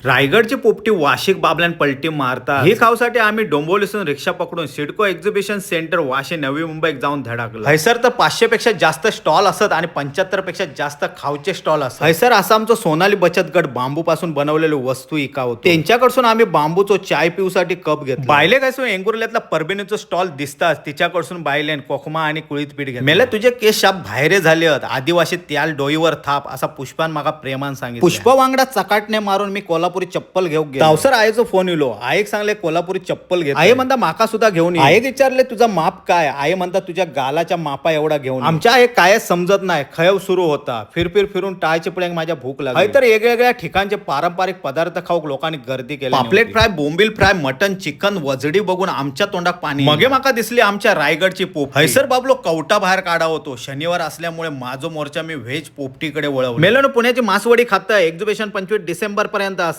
रायगडची पोपटी वाशिक बाबल्यान पलटी मारतात. ही खावसाठी आम्ही डोंबिवलीसून रिक्षा पकडून सिडको एक्झिबिशन सेंटर वाशी नवी मुंबईत जाऊन धडकलो. हयसर तर 500 पेक्षा जास्त स्टॉल असत आणि 75 पेक्षा जास्त खावचे स्टॉल असत. हयसर आसामचो सोनाली बचत गट बांबू पासून बनवलेले वस्तू इकावतो. त्यांच्याकडसून आम्ही बांबूचो चाय पिऊसाठी कप घेतला. बायले काय एंगुर्ल्यातला परबिनीचो स्टॉल दिसताच तिच्याकडसून बायलेन कोकमा आणि कुळीत पीठ घेतलं. मेले तुझे केस शाप भायरे झाले आहेत, आदिवासी त्याल डोईवर थाप असा पुष्पान माका प्रेमान सांगितलं. पुष्प वांगडा चकाटने मारून मी कोल्हापुरी चप्पल घेऊ गेलो. तावसर आईचो फोन इलो. आईक सांगले कोल्हापुरी चप्पल घे. आई म्हणता माका सुद्धा घेऊन ये. आईक विचारले तुझा माप काय? आई म्हणता तुझ्या गालाच्या मापा एवढा घेऊन ये. आमच्या आई कायच समजत नाही. खयव सुरू होता फिरफिर फिरून टाळचे पुढे माझ्या भूक लागली. तर वेगवेगळ्या ठिकाणचे पारंपरिक पदार्थ खाऊक लोकांनी गर्दी केली. पापलेट फ्राय, बोंबील फ्राय, मटन, चिकन वजडी बघून आमच्या तोंडात पाणी. मगे माका दिसली आमच्या रायगडची पोप. हैसर बाबलो कवटा बाहेर काढा होतो. शनिवार असल्यामुळे माझो मोर्चा मी व्हेज पोपटीकडे वळवलो. मेलन पुण्याची मासवडी खाता. एक्झिबिशन 25 डिसेंबर पर्यंत असा.